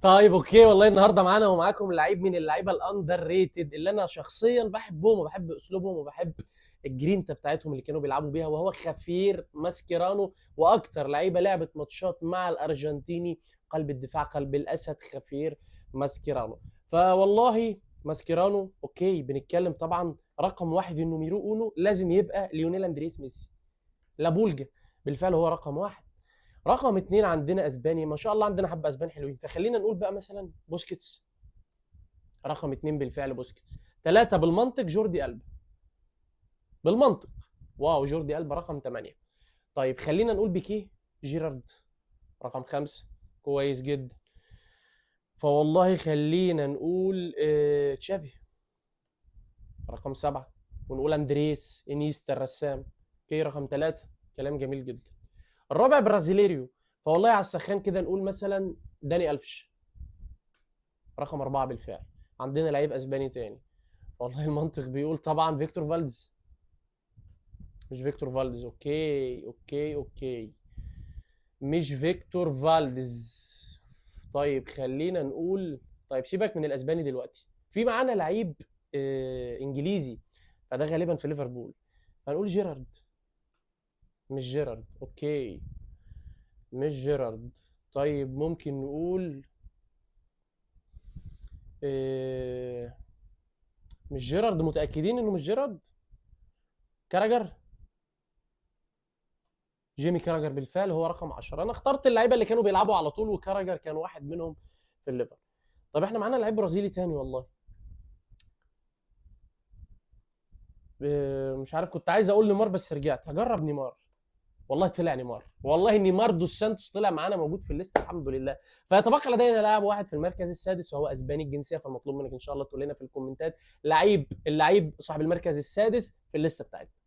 طيب okay، والله النهارده معانا ومعاكم لعيب من اللعيبة ال underrated اللي انا شخصيا بحبهم وبحب اسلوبهم وبحب الجرينتا بتاعتهم اللي كانوا بيلعبوا بيها، وهو خافير ماسكيرانو، واكتر لعيبة لعبت ماتشات مع الارجنتيني قلب الدفاع قلب الاسد خافير ماسكيرانو. فوالله ماسكيرانو okay، بنتكلم طبعا رقم واحد ال numero uno لازم يبقى ليونيل اندريس ميسي لا بولجا، بالفعل هو رقم واحد. رقم اتنين عندنا اسباني، ما شاء الله عندنا حبه اسبان حلوين، فخلينا نقول بقى مثلا بوسكيتس رقم اتنين، بالفعل بوسكيتس. تلاتة بالمنطق جوردي ألبا، بالمنطق wow جوردي ألبا رقم 8. طيب خلينا نقول بيكيه جيرارد رقم 5، كويس جدا. فوالله خلينا نقول تشافي رقم 7، ونقول اندريس انيستا الرسام okay رقم 3، كلام جميل جدا. الرابع برازيليريو، فوالله على السخان كده نقول مثلا داني الفش رقم 4 بالفعل. عندنا لعيب اسباني تاني، والله المنطق بيقول طبعا فيكتور فالدز، مش فيكتور فالدز، okay okay okay مش فيكتور فالدز. طيب خلينا نقول، طيب سيبك من الاسباني دلوقتي، في معانا لعيب انجليزي فده غالبا في ليفربول، فنقول جيرارد، مش جيرارد، okay مش جيرارد. طيب ممكن نقول مش جيرارد، متأكدين انه مش جيرارد؟ كاراجر، جيمي كاراجر بالفعل هو رقم 10. انا اخترت اللعيبة اللي كانوا بيلعبوا على طول، وكاراجر كان واحد منهم في الليفر. طب احنا معانا لعيب برازيلي تاني والله، مش عارف، كنت عايز اقول نيمار بس رجعت هجرب نيمار. والله طلع نيمار، والله نيمار دوس سانتوس طلع معانا موجود في ال list الحمد لله. فيتبقى لدينا لاعب واحد في المركز السادس وهو اسباني الجنسية، فالمطلوب منك ان شاء الله تقول لنا في الكومنتات اللعيب صاحب المركز السادس في ال list بتاعتنا.